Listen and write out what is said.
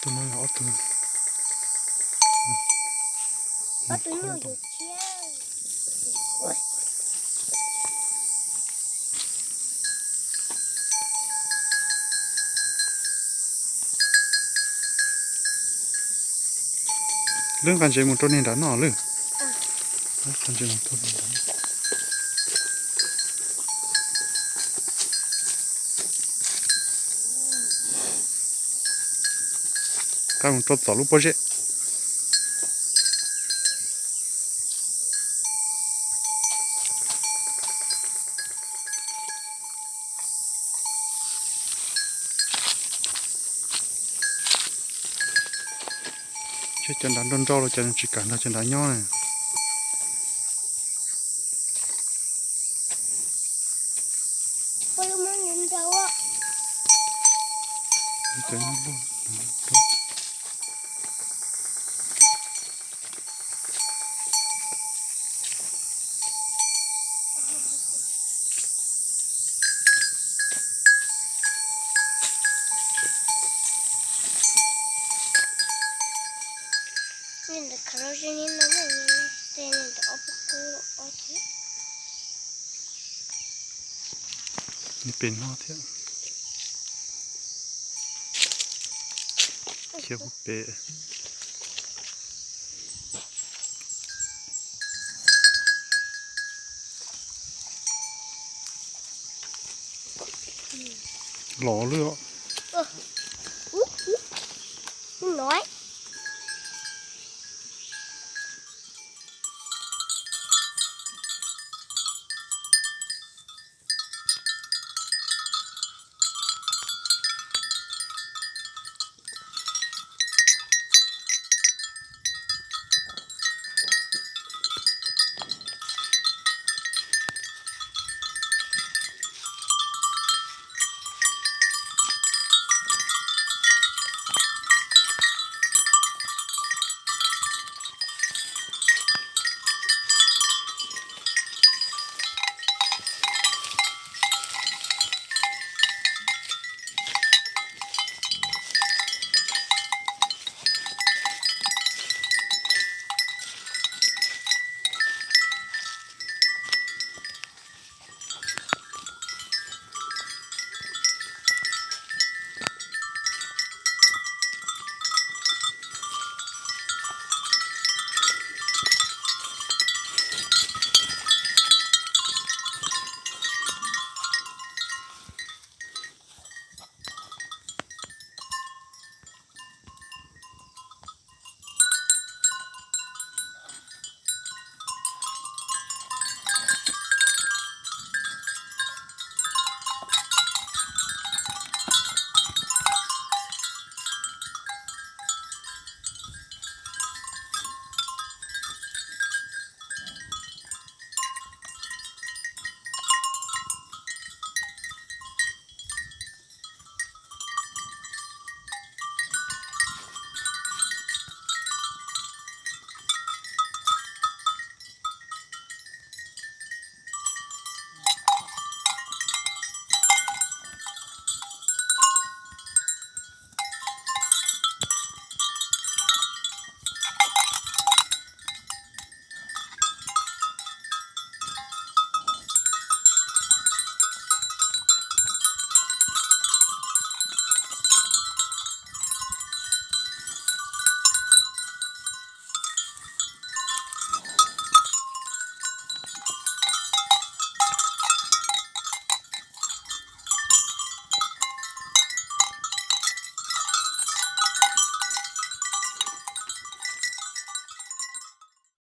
Tus no yog ob tug. Ob tug nyuj yus tshiab. Lwb nqa ntses mus rau niag nram no lwb. Nqa ntses mus rau niag nram no. Nqa mus rau tom lub pob zeb. Tseg cov nrad nrau nrau los cov tsis kam nrog cov nrad nyob na. Pem no thiab. Khiav puag pem. Los lwm os.